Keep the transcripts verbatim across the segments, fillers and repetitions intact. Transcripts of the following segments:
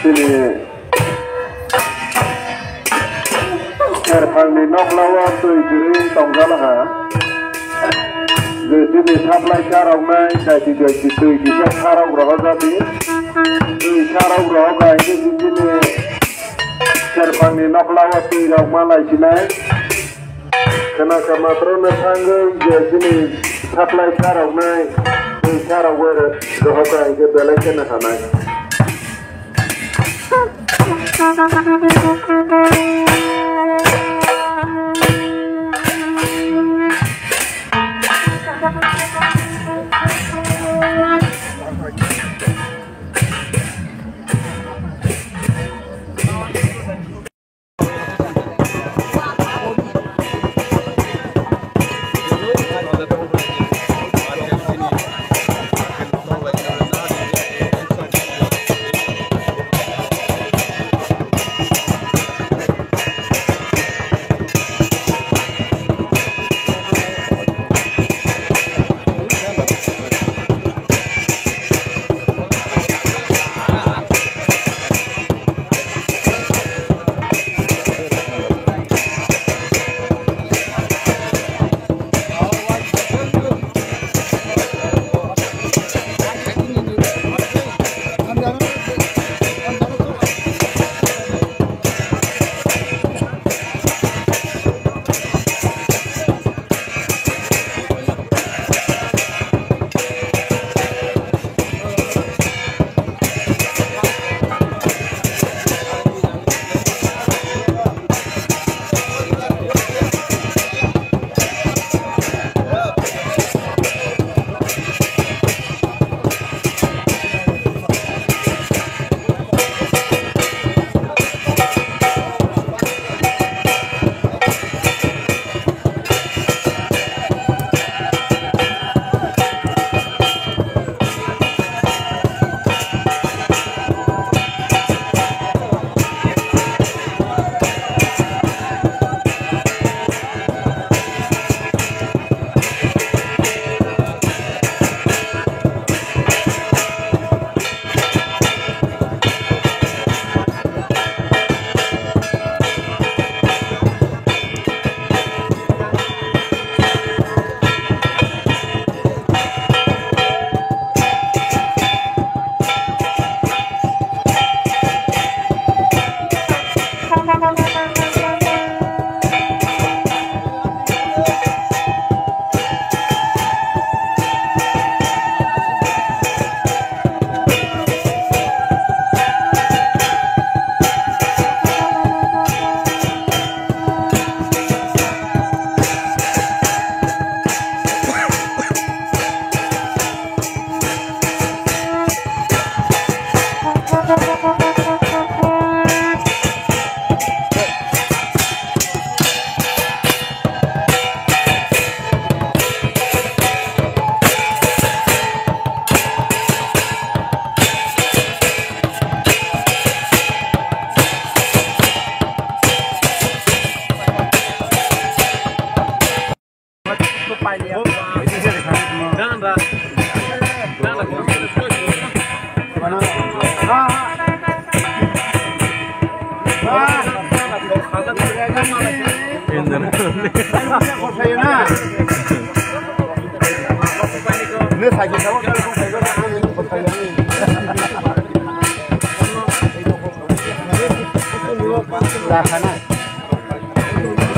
Chini serphangni noklao twi kwrwi tongjakha. Je chini supply charoknai daiti daiti twi kisa sarok rohorjadi. Twi sarok rohorkha hwnwi chini serphangni noklao twi rok ma laisinai. Khna kha matro no thangwi je chini supply charoknai twi sarok bai rohorkha hwnkhe belai kheno hamnai.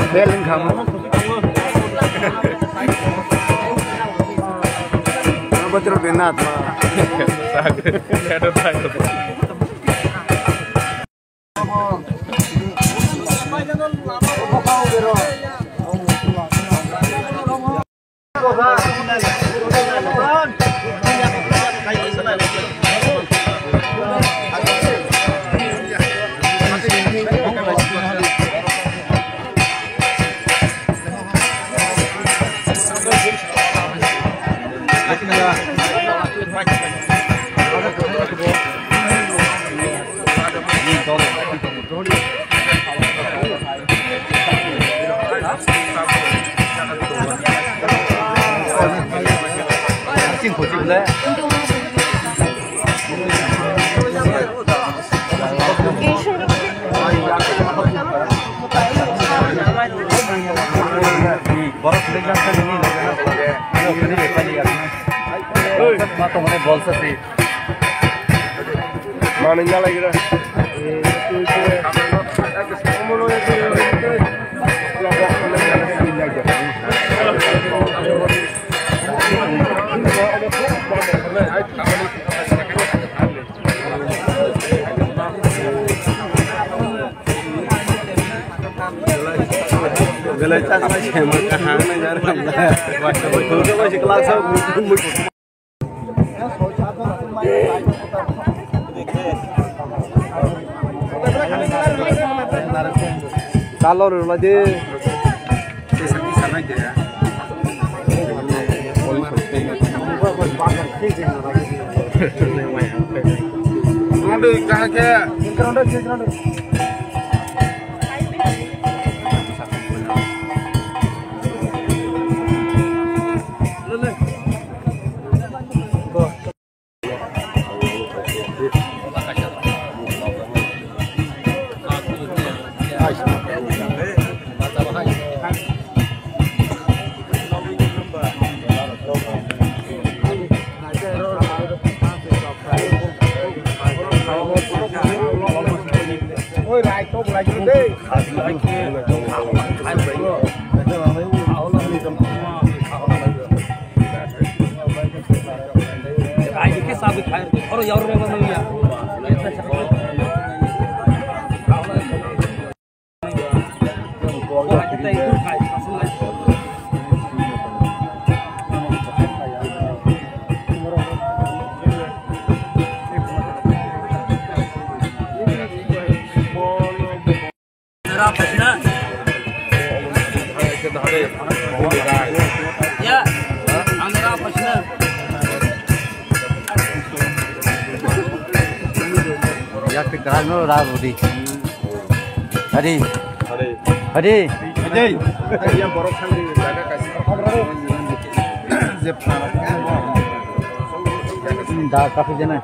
Bel wngkha mo. Bothorok de na tma. Borok Manui nalaigra. Belai chakma se ma kaham nai jar. Wajah wajah wajah kelas. Kalo rwla de. Yak tik karak no ra rudi. Hari. Hari. Hari. Hari. Hari. Yang borok sang di jaga kasih. Jep. Da kafe jana.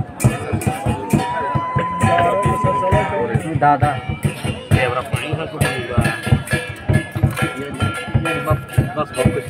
Da da. Bas bas bas.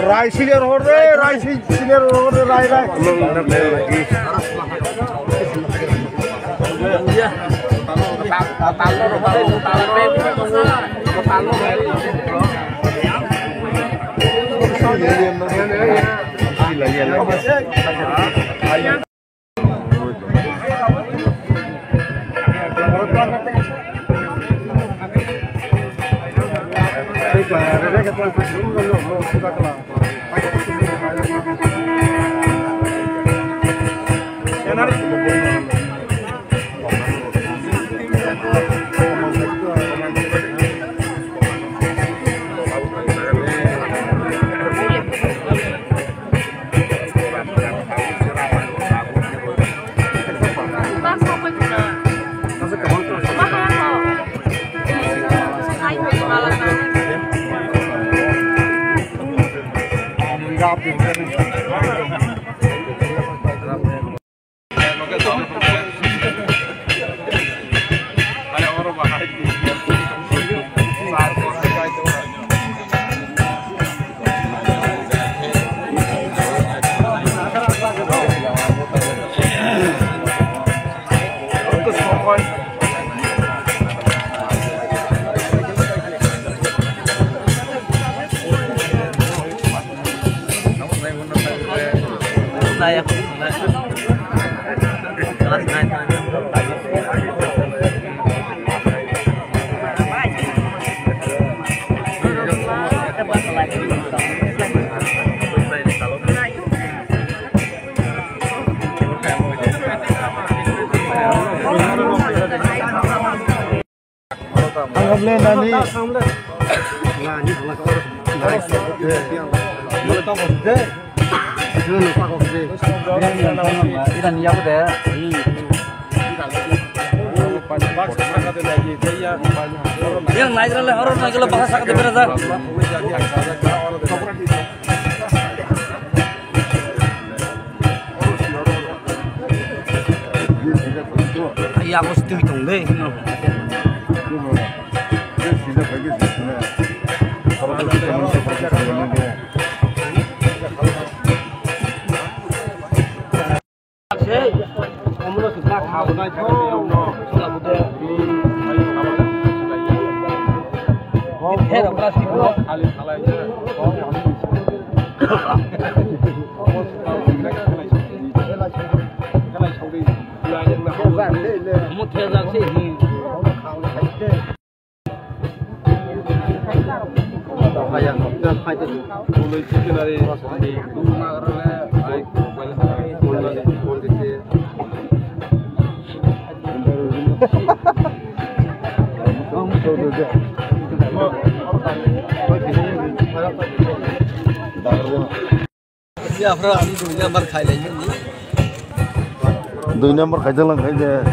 Rai senior hor re, rai si-, senior hor re, rai, rai. Yang naik rela horor naik rela bahasa kata beraja. Ai, ako si tui tong de. Dui number khaijak lang khaide.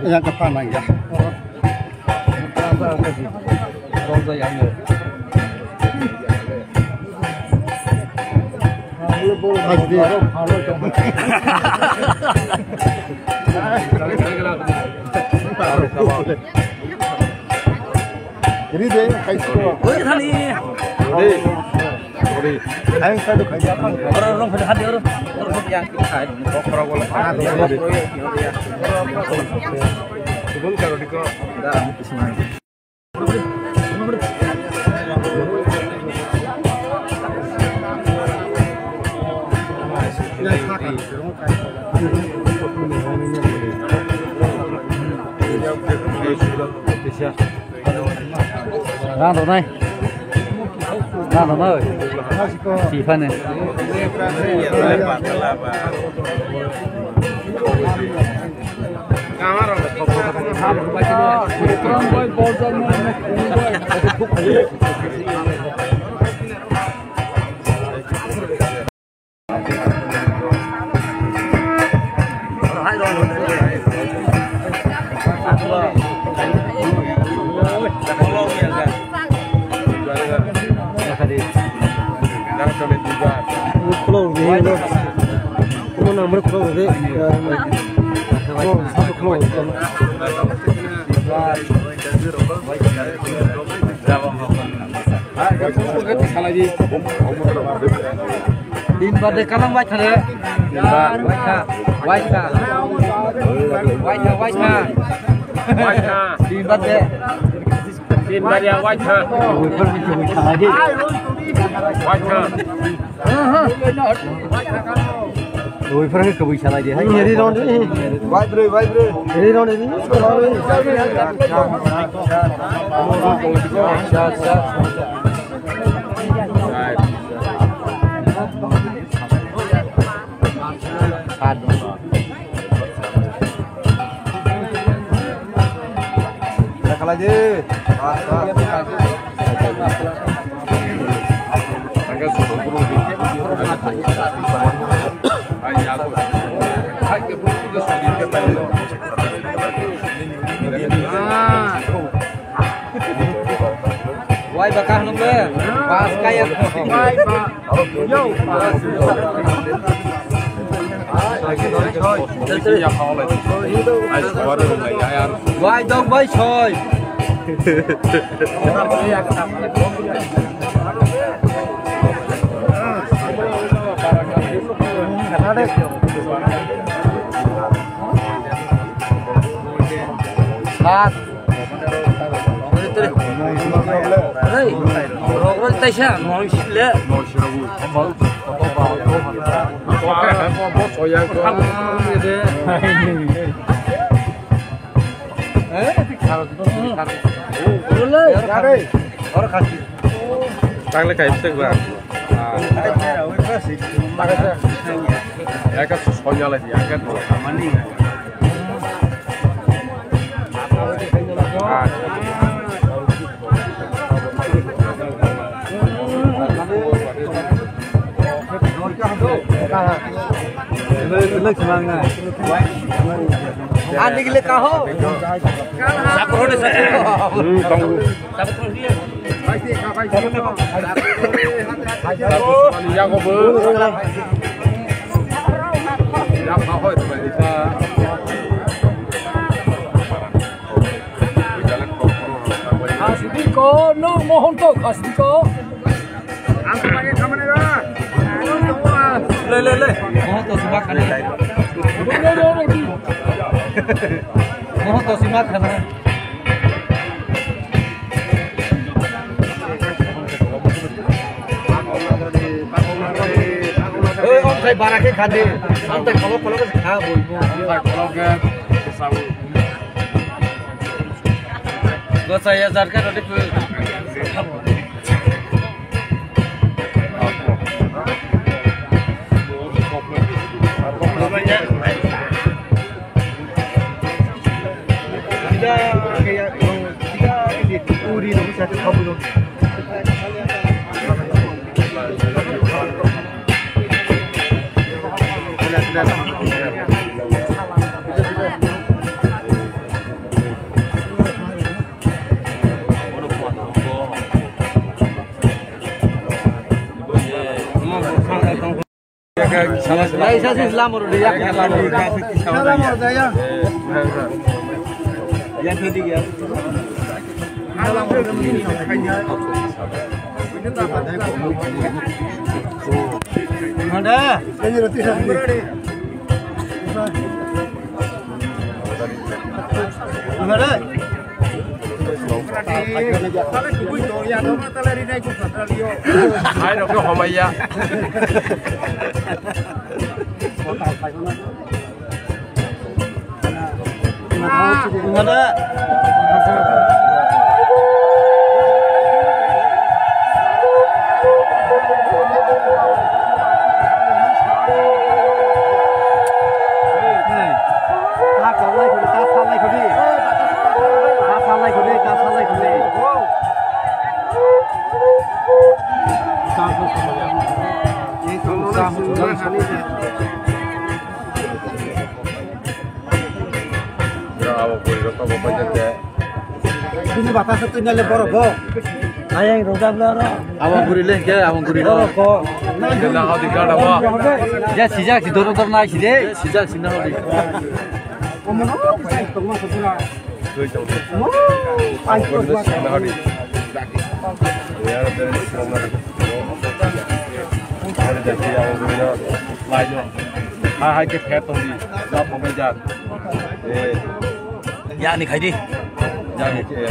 Yang kepala ya. Ri de, kai ko. Oi, thani. Ri. Ri. Ai, kai do kai. Oro, oro, hadi, oro. Oro, ya, kai. Subun karo diko. Da. Rang rok nai. Rang rok nai. Sifane. Din birthday kalang waitha de. Waitha, waitha. Waitha, waitha. Din birthday. Din birthday waitha. Waitha. Ui, phara khe kwbwi salai di, hai. Ri rw di. Ri rw di. Acha, acha. Wai ba kahno be? Pas kaya. Wai ba. Yo. Wai dok bai soi. Sat. Hey, rok rok taisa, no sile. Tangle kai psek ba. Eka soya lai, eka. Ani gile kaho. Hmm, tong. Khasdiko, no mohon to khasdiko. Le, le, le. Mohon to sima khana. Mohon to sima khana. Oi, om sai bara khe khadi. Am tai kolok kolok kha boi. Kolok khe sabu. Gosai ya jar kha roti pu. Hai rok homaiya. Bini bata se tuinale borok bo. Ayang rojak lo ro. Abang guri le ke, abang guri lo. Borok ko. Kena hadi gada wa. Ya sijak si doro doro nai si de. Sijak si na hadi. Komono, komono, komono. Twi tong. Twi tong. Twi tong. Twi tong. Twi tong. Hai, hai, khe phet tong di. Jab mo jab. Eh. Ya, ni khai di. Ya, ni khai.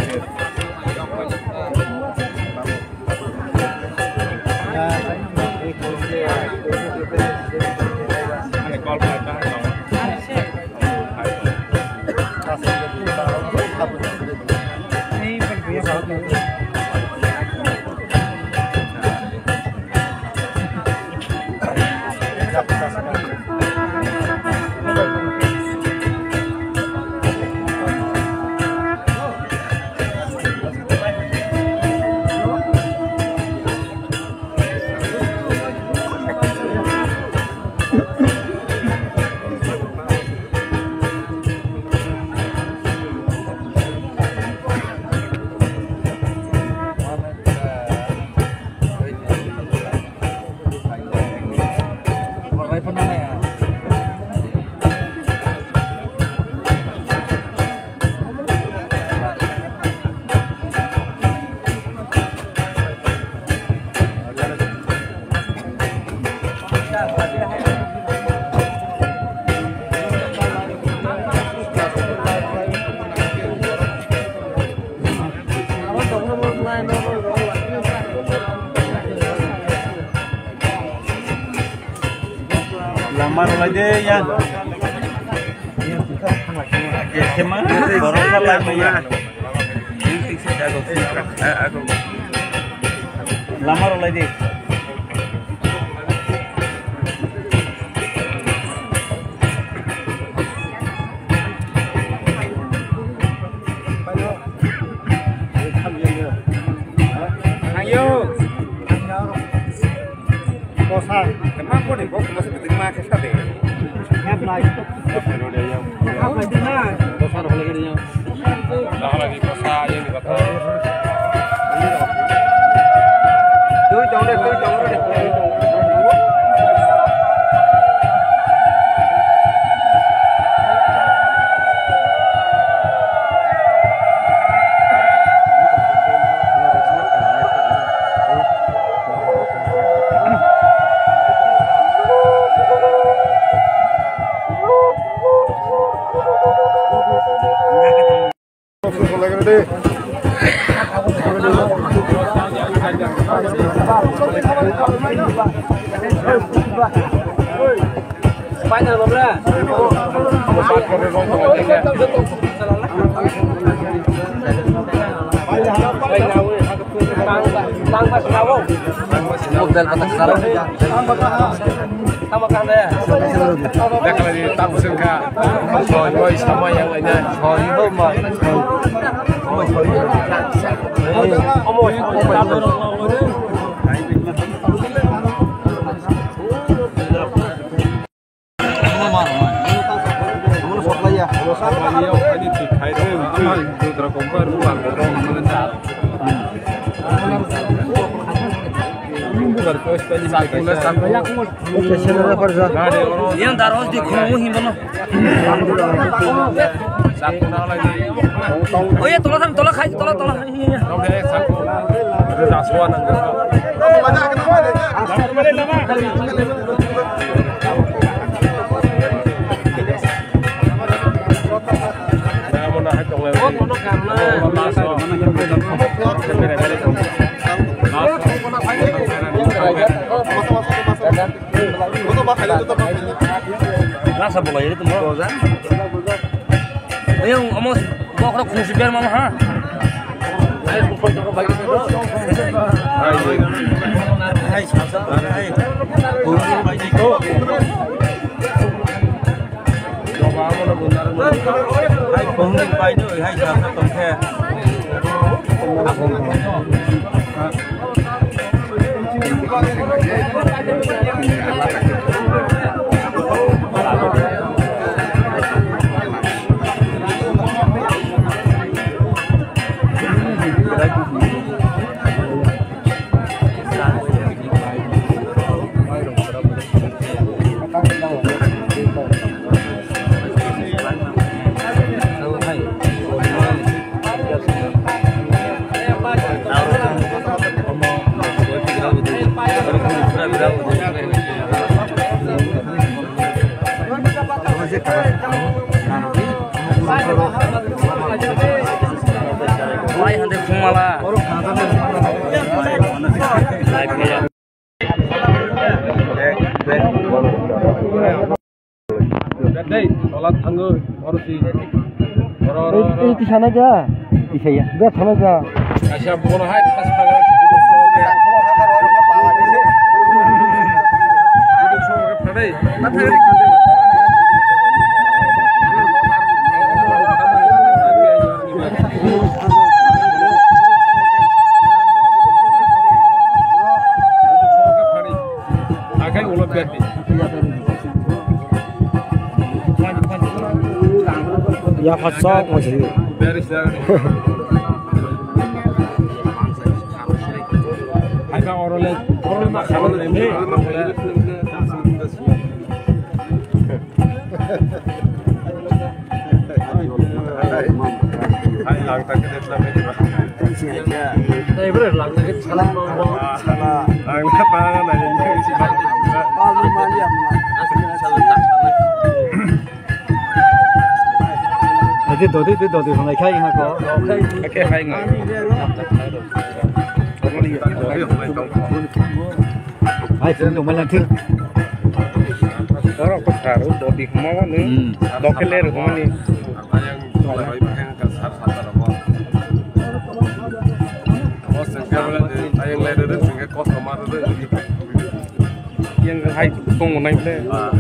Lama rwlai de ya. Kema borok ka lai maya. Lama rwlai de. Ayo. Kosa. Kema boni bo kosa keting ma khe sade. Hep lai. Hep lai dina. Kosa rok lagi dia. Dah lagi kosa yang dikata. Tui tong de, tui tong de. Mobile patak sala. Dakhala ni tamo sengkha. Soi, soi, sama yang lainnya. Soi, ho, ma. Yang daros di khungo himbono. Oh ya, tola tham, tola khai, tola, tola. Asa bolai ri tumo. Ayang amos bokra khungsi ber mama ha. Hai sasa hai. Hai, bongni pai no, hai, jaka tongkhe. Mai hande phungmala. Dei, tola thango, oro si. Oro, oro, oro. Ei, ei, tisana ja. Tisaya. Be thana ja. Kaisa bono hai khas phaga. Akai ulo berdi. Ya, pasok masih. Beres ya. Hai ka orole, orole ma kharol le me. Hai, lang tak ke, lang tak ke. Hai, bro, lang tak ke, salam, bro. Salam. Lang tak ke, lang tak ke. Adi dodi, di dodi, hong lai khai, ha ko. Oke, hai, ngai. Hai, phone dong, malang thik. Oro ko sar, dodi huma wani. Hmm. Doke le ro wani. Ayang, ayang, sar, sar, sar, sar. Bos, sengke, ayang le ro, sengke, kos, koma ro. Yang hai, tong, nai, le. Ah.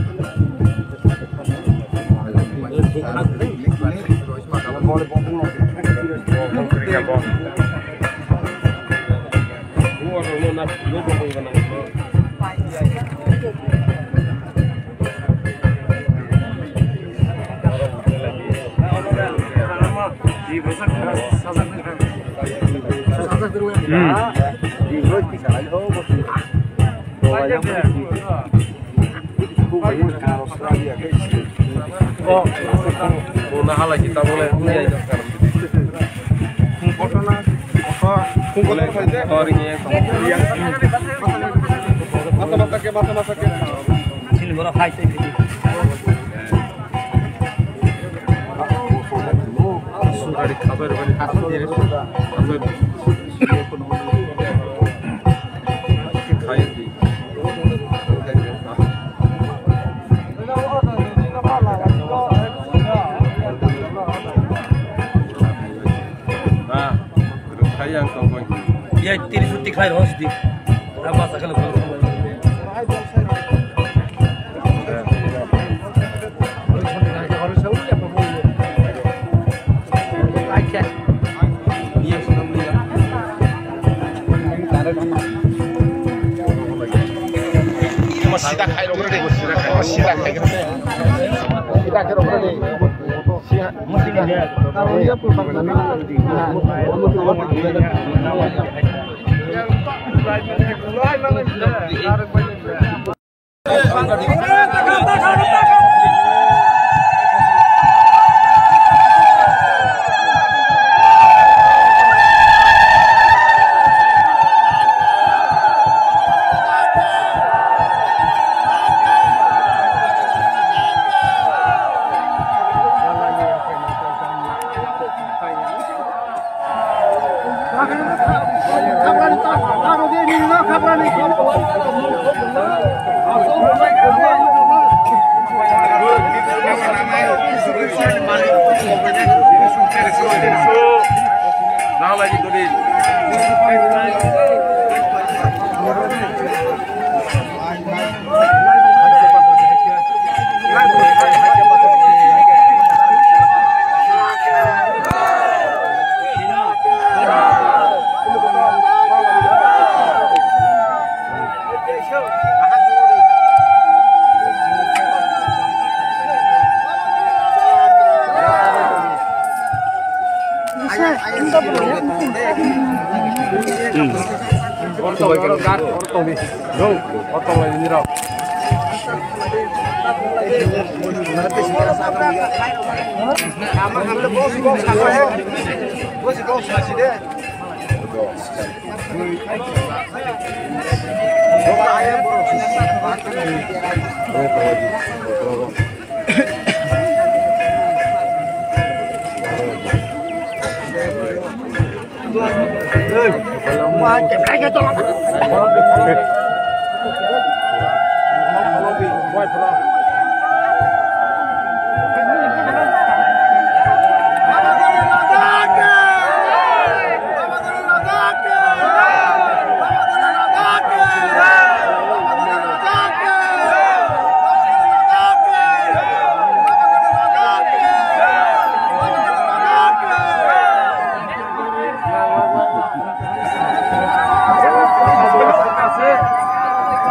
Bo na hala kita boleh. Kotor na, kotor. Boleh. Kotor ini. Mata mata ke, mata mata ke. Sini bola fight. Sugari khabar bani. Khai di. Ah, rwkha yang tongkol. Ya, tiri suti khai rosti. Apa sakal. Sida khai rok rede. Sida khai rok rede. Sida khai rok rede.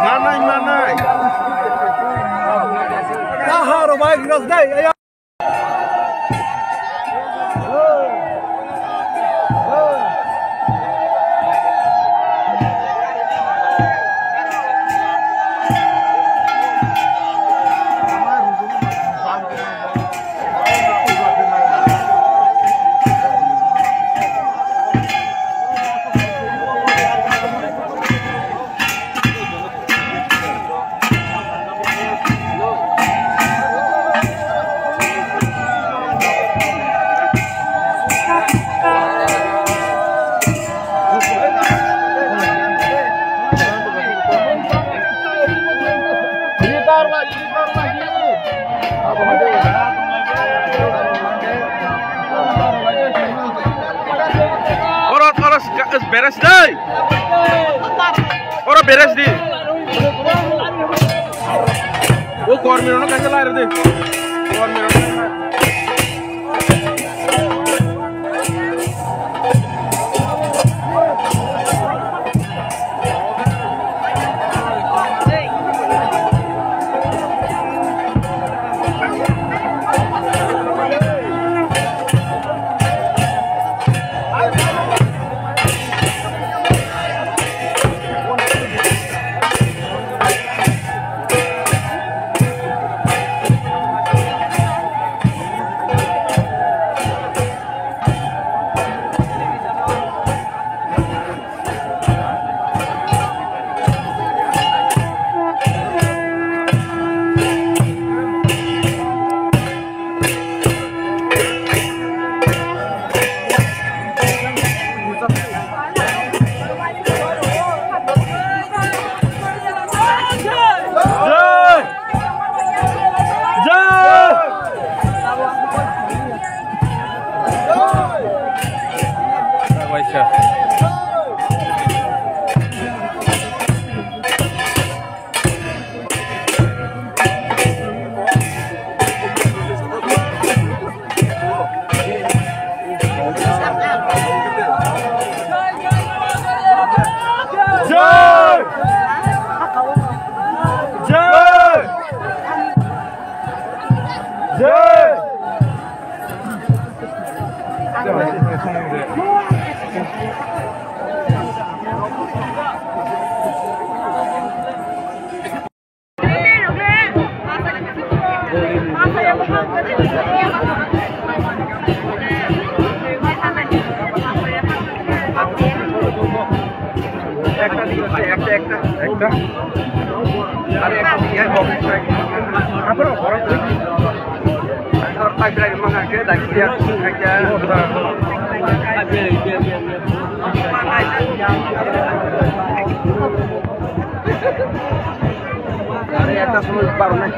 Manai, manai. Aha, rok bai, gras dai, aya. Oro, oro, beres dai. Oro beres di. O kormi rok no kaisa lai rw di. Kormi rok no. Ekta, ekta, ekta, ekta. Are ekta, ekta. Abar, abar. Abar, abar. Are ekta somoi baro nai.